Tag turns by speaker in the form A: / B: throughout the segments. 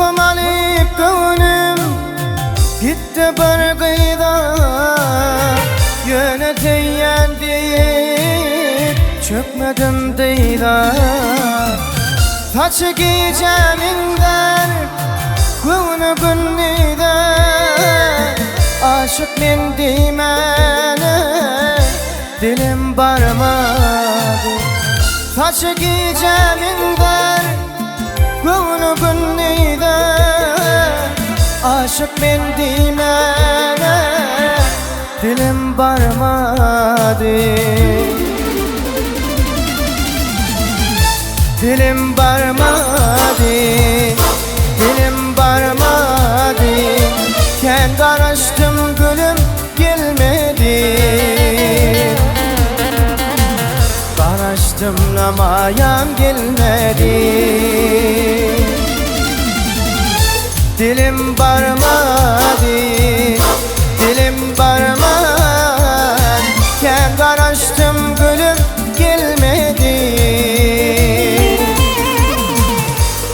A: Ruhum alyp göwnüm Gitdi bir gyza Ýöne söýýän diýip Çökmedim dyza Saçy gijä meňzär Göwni gündize Aşyk men diýmäne Dilim barmady Saçy gijä meňzär Göwni gündize Aşyk men diýmäne Dilim barmady Dilim barmady Dilim barmady Kän garaşdym gülüm gelmedi Garaşdym namaýam gelmedi Dilim barmady Dilim barmady Kän garaşdym gülüm gelmedi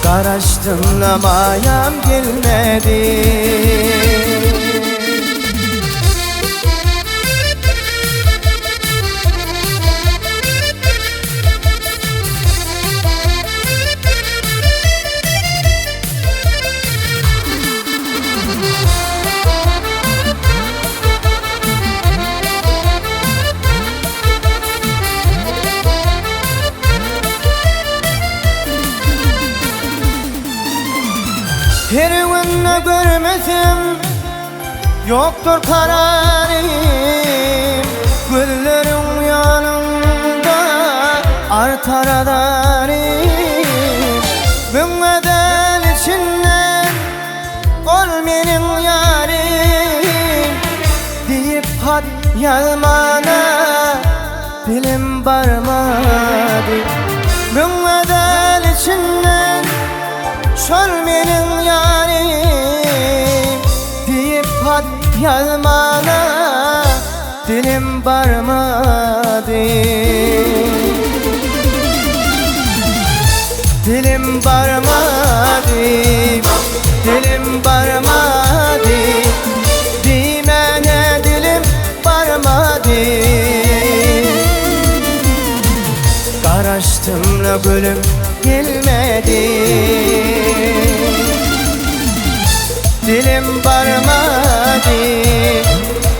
A: Garaşdym namaýam gelmedi. Her günde görmesem Ýokdur kararym Gözleriň ýanynda Artar azarym Müňňezel içinden Ol meniň ýarym Diýip hat ýazmana Dilim barmady Müňňezel içinden Şol meniň ýarym Diýip hat ýazmana Dilim barmady Dilim barmady Dilim barmady Diýmäne dilim barmady Garaşdym-la gülüm gelmedi Dilim barmady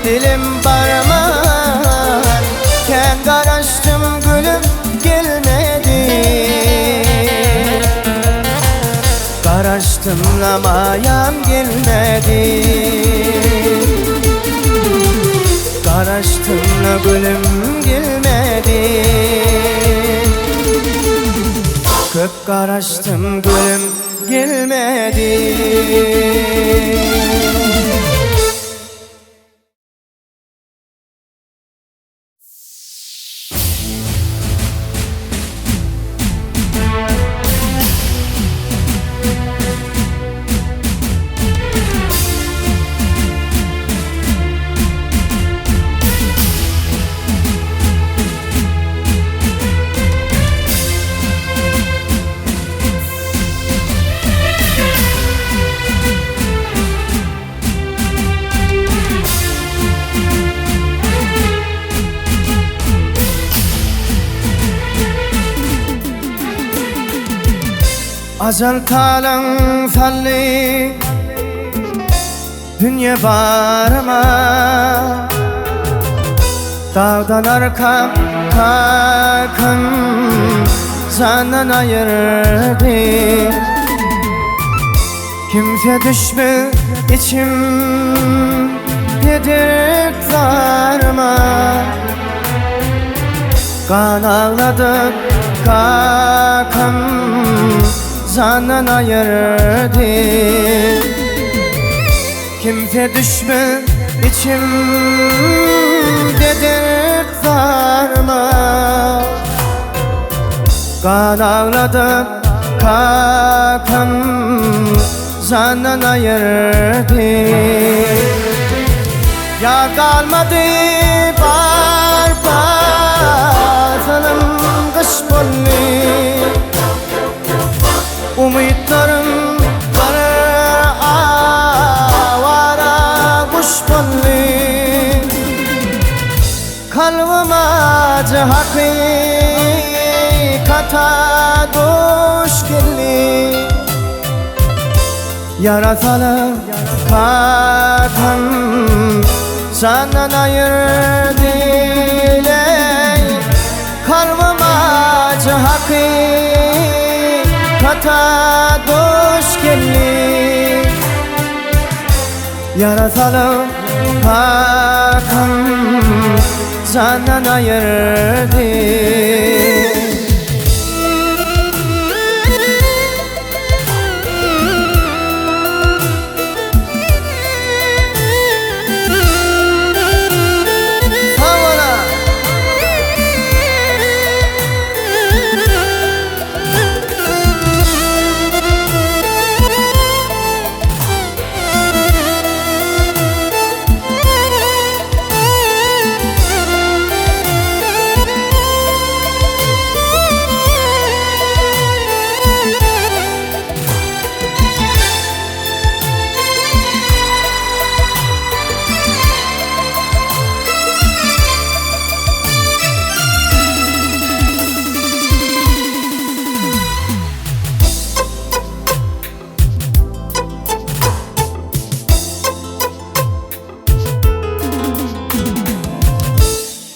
A: Dilim barmady Kän garaşdym gülüm gelmedi Garaşdym namaýam gelmedi Garaşdym-la gülüm gelmedi Köp garaşdym gülüm gelmedi. Ajal talaň saldy Dünýe baryma Dagdan arkam kakam Jandan aýyrdy Kimse düşme içim Dert zarma Gan agladyp kakam Jandan aýyrdy Kimse düşme içimde dert zarma Gan agladyp kakam Jandan aýyrdy Ýar galmady bar pasalym gyş boldy Umytlarym bar. Kalbym ajy hakykata duş geldi. Ýara salyp kakam Jandan aýyrdy leý. Kalbym ajy hakykata duş geldi. Ýara salyp kakam Jandan aýyrdy. Sag bola.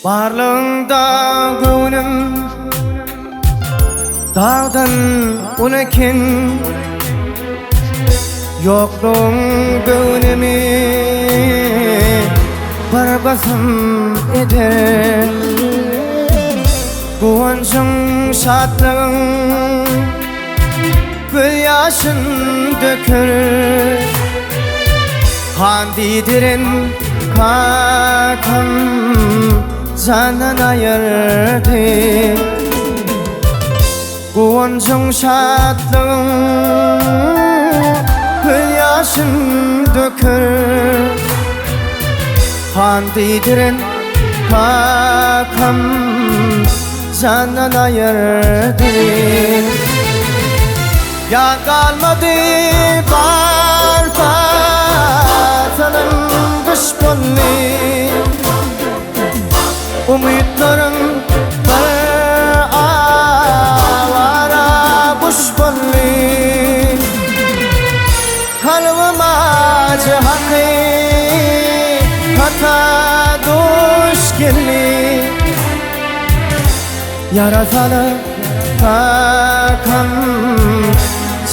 A: Barlygyňda göwnüm dagdan uly eken, Ýoklugyň göwnümi bir basym eder. Guwanjyň, şatlygyň Gözýaşyn döker. Han diýdiren kakam jandan aýyrdy. Guwanjyň, şatlygyň gözýaşyn döker. Han diýdiren kakam Jandan aýyrdy. Ýa galmady bar pasalym gyş boldy. Umytlarym bir awara guş boldy. Kalbym ajy hakykata duş geldi. Ýara salyp kakam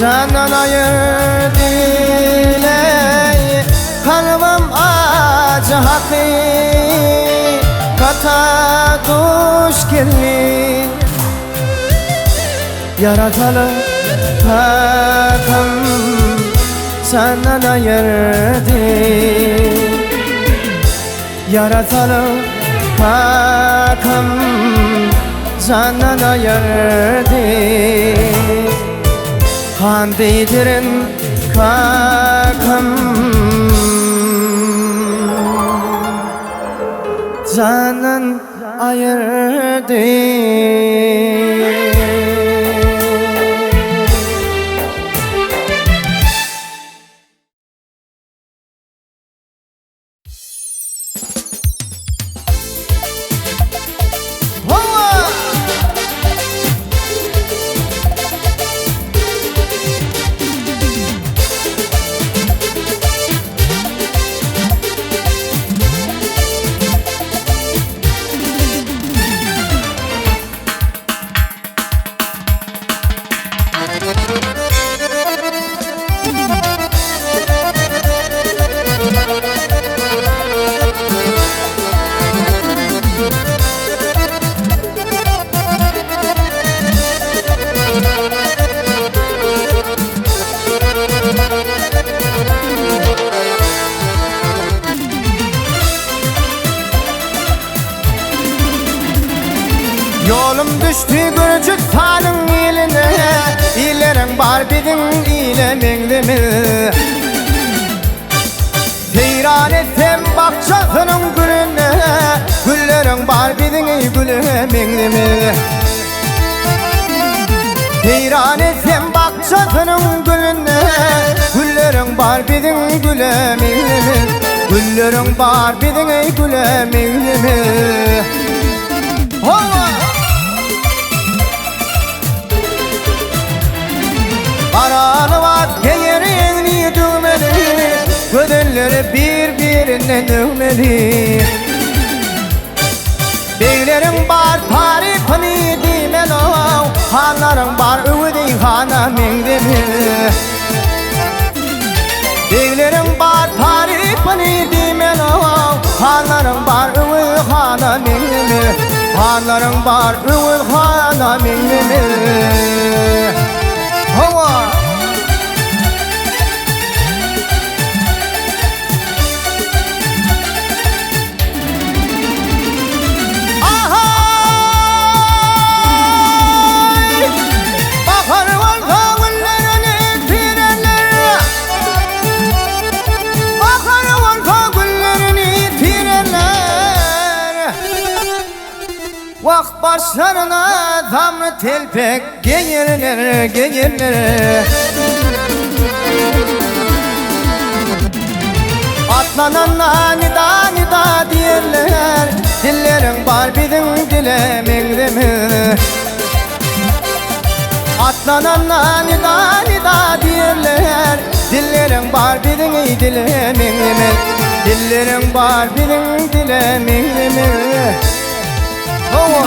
A: jandan aýyrdy leý. Kalbym ajy hakykata duş geldi. Ýara salyp kakam jandan aýyrdy. Ýara salyp kakam jandan aýyrdy. Han diýdiren kakam jandan aýyrdy. Ýolum düşdi Gürjüstanyň iline, Illeriň bar biziň ile meňzemez. Seýran etsem bakjasynyň gülüne, Gülleriň bar biziň güle meňzemez. Seýran etsem bakjasynyň gülüne, Gülleriň bar biziň güle meňzemez. Gülleriň bar biziň güle meňzemez. bilen öwmeli. Begleriň bar tarypyny diýmeli-ow, Hanlaryň bar öwüdi hana meňzemeli. Begleriň bar tarypyny diýmeli-ow, Hanlaryň bar öwüdi hana meňzemeli. Hanlaryň bar öwüdi hana meňzemeli. Hawa! Ahaý! Bahar bolsa güllerini tirenler. Bahar bolsa güllerini tirenler. Wah başlaryna zamry telpek geýerler, geýerler. Atlananda nida nida diýerler, Dilleriň bar biziň dile meňzemez. Atlananda nida nida diýerler, Dilleriň bar biziň dile meňzemez. Dilleriň bar biziň dile meňzemez. Hawa.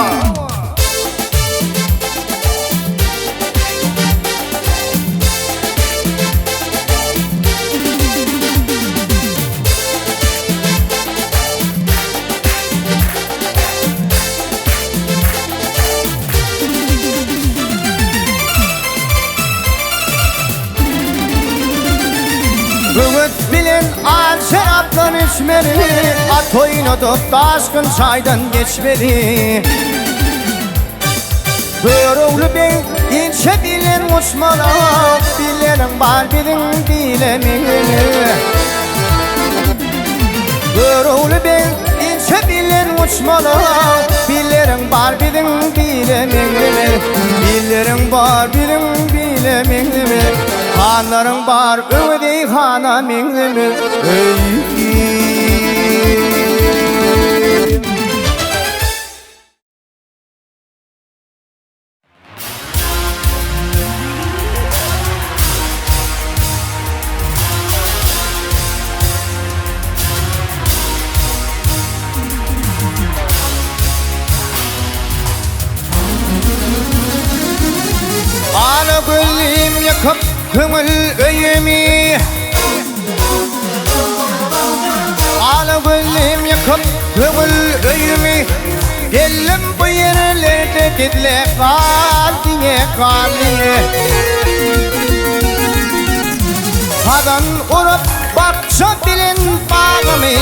A: Böwet bilen al şerapdan içmeli, At oýnadyp daşgyn çaýdan geçmeli. Görogly beg inçe bilen uçmaly, Bileniň bar biziň bile meňzeli. Görogly beg inçe bilen uçmaly, Billeriň bar biziň bile meňzeli. Billeriň bar biziň bile meňzeli. Hanlaryň bar öwezi hana meňzeli. Eý. Ala gözlim ýykyp köňül öýümi Ala gözlim ýykyp köňül öýümi Geldim bu ýerlerde gizle gal diýe gal diýe Hazan urup bakja bilen bagymy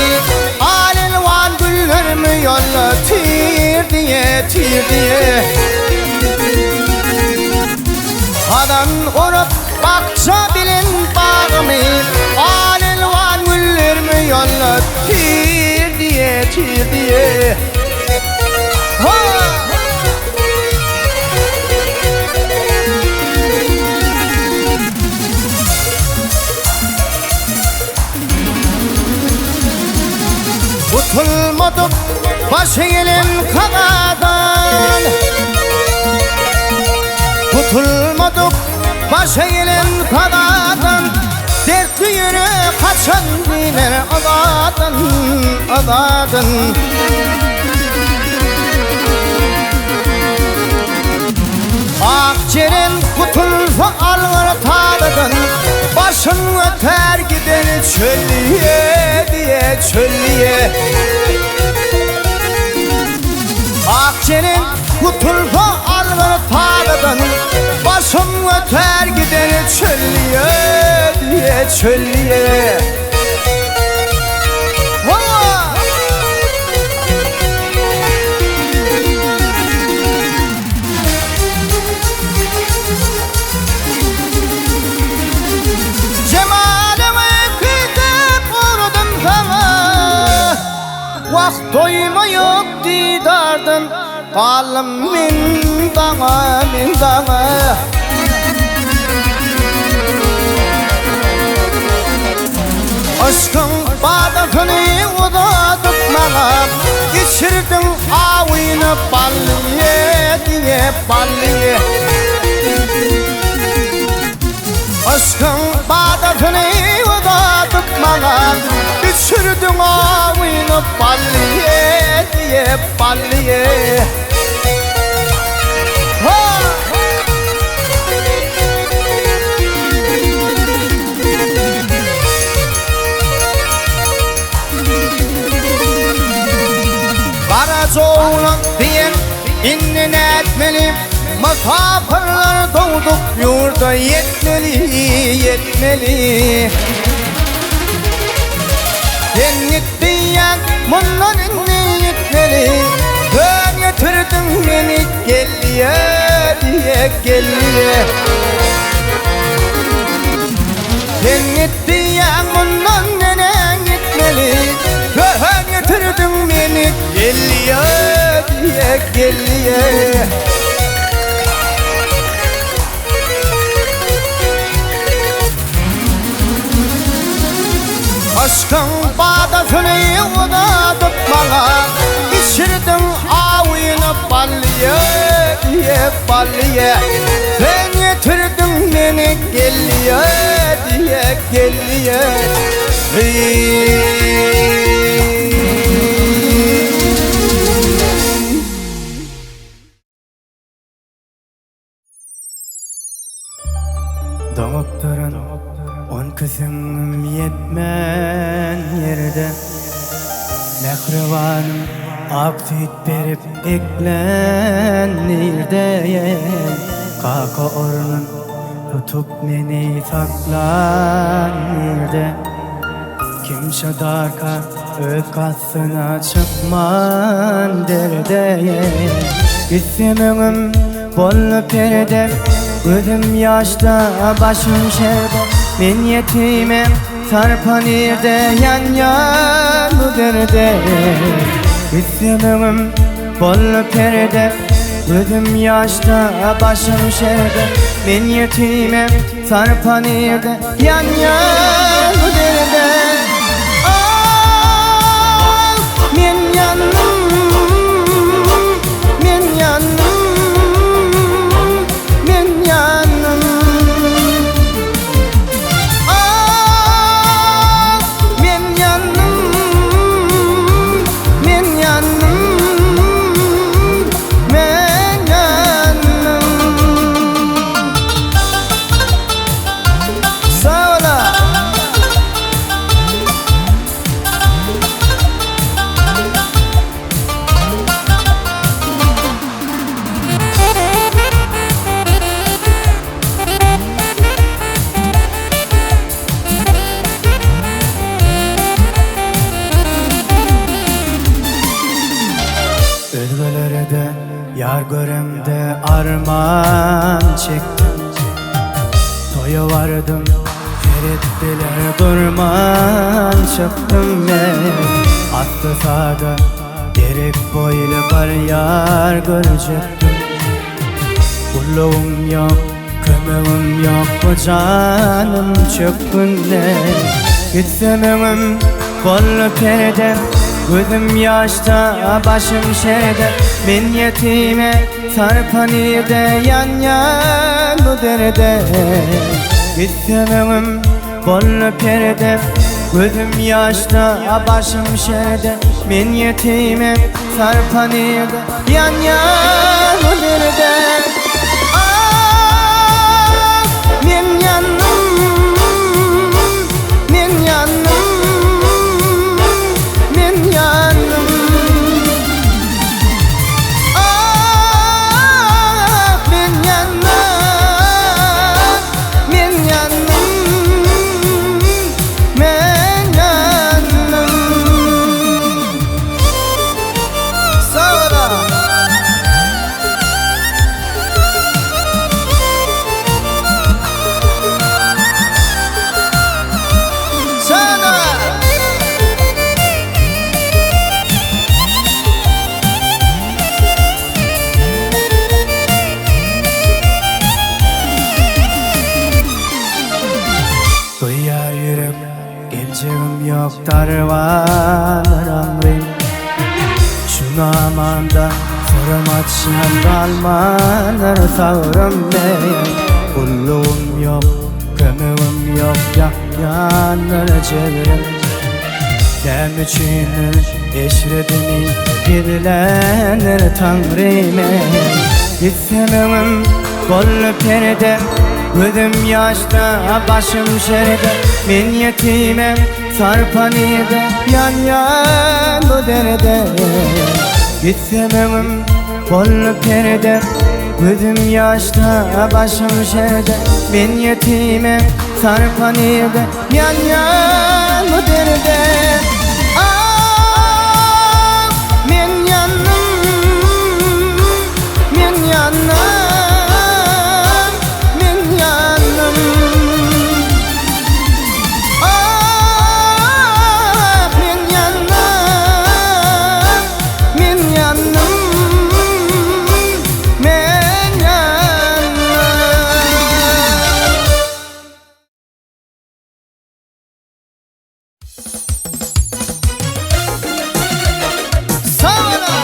A: Al-elwan güllerimi ýolla tir diýe tir diýe Hazan urup bakja bilen bagymy Al-elwan güllerimi ýolla tir diýe tir diýe Ha! Gutulmadyk başa gelen kazadan Gutulmadyk başa gelen kazadan Dertli ýürek haçan diýler azadan, azadan Ak jeren gutulsa algyr taladan Başyn öter gider çöllüye diye çöllüye Ak jeren gutulsa algyr taladan Başyn öter gider çöllüye diye çöllüye Hawa! Jemalyňy küýsäp ugradym saňa Wah doýmaýok didardan Galdym men daňa men daňa Yşkyň badasyny uzadyp maňa Içirdiň awyny ballyýe diýe ballyýe Yşkyň badasyny uzadyp maňa Içirdiň. Getirdiň awyny ballyýe diýe ballyýe. Ha! Garajaoglan diýen indi nätmeli? Mysapyrlar dogduk ýurda ýetmeli, ýetmeli. Sen git diýýän, mundan indi gitmeli. Sen getirdiň meni gelýe diýe gelýe. Sen git diýýäň, mundan neneň gitmeli. Sen getirdiň meni gelýe diýe gelýe. Yşkyň badasyny uzadyp maňa, Içirdiň awyny ballyýe diýe ballyýe. Sen ýetirdiň meni gelliýe diýe gelliýe.
B: Doňup duran onki süňňüm ýetmän ýerde, Mähribanym ak süýt berip eklän nirde, Kaka ornun tutup meni saklan nirde, Kim çydarka öz kastyna çykman derde, Gitsem öňüm Boldy perde, gözüm ýaşda, başym şerde, Men ýetimem, sarpa nirde, ýanýan bu derde. Gitsem öňüm boldy perde, gözüm ýaşda, başym şerde, Men ýetimem, sarpa nirde, ýanýan bu derde. Ah, men ýandym, men ýandym, men ýandym. Ah, men ýandym, men ýandym, men ýandym.
A: Sag bola.
B: Özgelere-de ýar göremde arman çekdim. Toýa bardym, seretdiler durman çykdym men. Asly sada, derek boýly bir ýar görjekdim. Gullugym ýok, kömegim ýok bu janym çökgünde. Gitsem öňüm boldy perde, gözüm ýaşda, başym şerde. Men ýetime Sarpa nirde ýanýan bu derde Gitsem öňüm boldy perde Gözüm ýaşda başym şerde Men ýetimem sarpa nirde
A: Ýanýan bu derde Ah men ýandym Men ýandym Men ýandym Ah, men ýandym, men ýandym, men ýandym. Sag bola. Sana.
B: Duýýar ýürek, geljegim ýok darbalar aňrym. Şu namanda syrym açýan galmandyr sabrym men. Gullugym ýok, kömegim ýok ýakýandyr jebrim. Näme üçindir eşredimi gizländir Taňrym eý. Gitsem öňüm boldy perde, Gözüm ýaşda, başym şerde, Men ýetimem, sarpa nirde, Ýanýan bu derde. Gitsem öňüm boldy perde, Gözüm ýaşda, başym şerde, Men ýetimem, sarpa nirde, Ýanýan bu derde. Ah, men ýandym, men ýandym, men ýandym. Ah, men ýandym, men ýandym, men ýandym.
A: Sawala!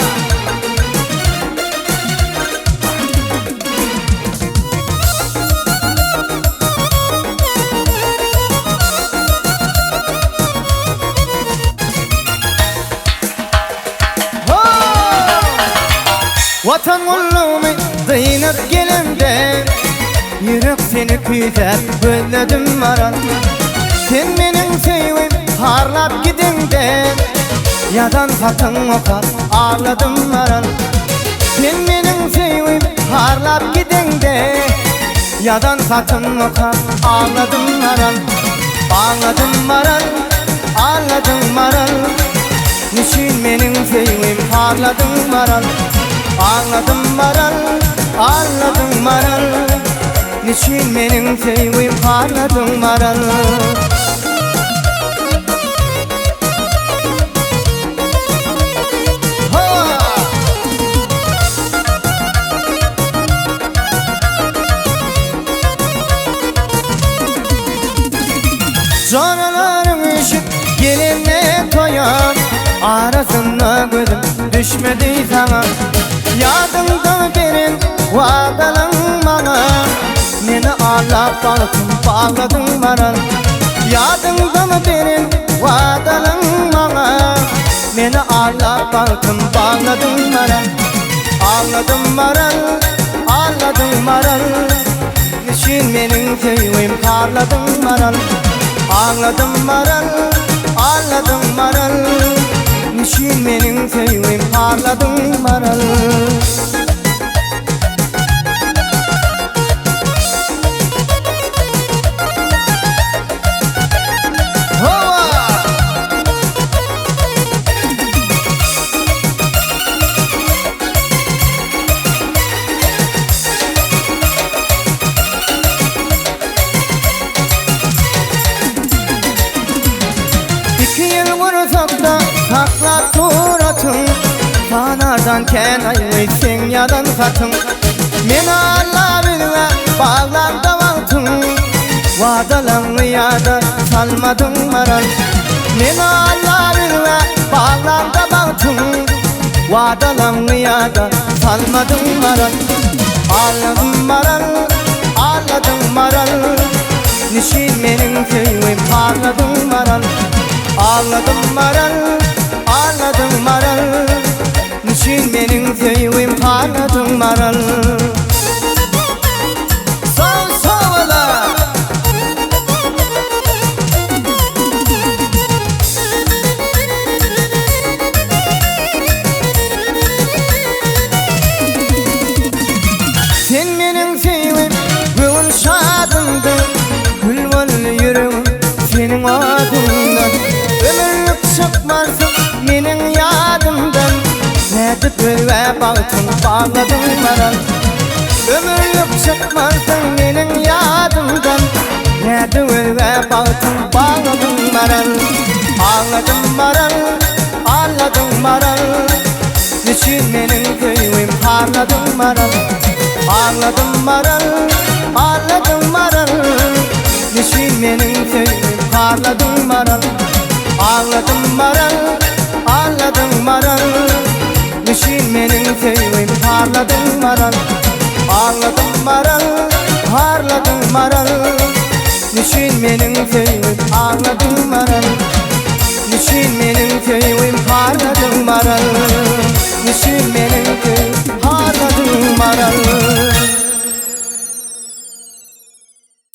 B: Watan gullugymy dynyp gelemde, Ýürek seni küýsäp gözledim maral. Sen meniň söýgim parlap gideňde, Ýazan hatyň okap agladym maral. Sen meniň söýgim parlap gideňde, Ýazan hatyň okap agladym maral. Agladym maral, agladyň maral. Niçin meniň söýgim parladyň maral. Agladym maral, agladyň maral. Niçin meniň söýgim parladyň maral. Joralaryň üýşüp gelende toýa, Arasynda gözüm düşmedi saňa. Ýadyňda beren wadalaň maňa, Meni aldap bagtym bagladyň maral. Ýadyňdamy beren wadalaň maňa, Meni aldap bagtym bagladyň maral. Agladym maral, agladyň maral. Niçin meniň söýgim parladyň maral. Agladym maral, agladyň maral. Niçin meniň söýgim parladyň maral.
A: Hawa!
B: Iki ýyl gursakda saklap suratyň, Sanardan kän aýly seň ýazan hatyň. Men Alla bizge baglamda wagtyň, Wadalaňy ýada salmadyň maral. Men Alla bizge baglamda bagtyň, Wadalaňy ýada salmadyň maral. Agladym maral, agladyň maral. Niçin meniň söýgim parladyň maral. Agladym maral, agladyň maral. Niçin meniň söýgim parladyň maral.
A: Sag sawala!
B: Sen meniň söýgim göwün şadymdyň, Gül boldy ýüregim seniň adyňdan. Ömürlik çykmarsyň meniň ýadymdan, Nädip özge bagtyň bagladyň maral. Ömürlik çykmarsyň meniň ýadymdan, Nädip özge bagtyň bagladyň maral. Agladym maral, agladyň maral. Niçin meniň söýgim parladyň maral. Agladym maral, agladyň maral. Niçin meniň söýgim parladyň maral. Agladym maral, agladyň maral. Niçin meniň söýgim parladyň maral. Agladym maral, parladyň maral. Niçin meniň söýgim agladyň maral. Düşün meniň söýgüm parladyň baral Düşün meniň söýgüm.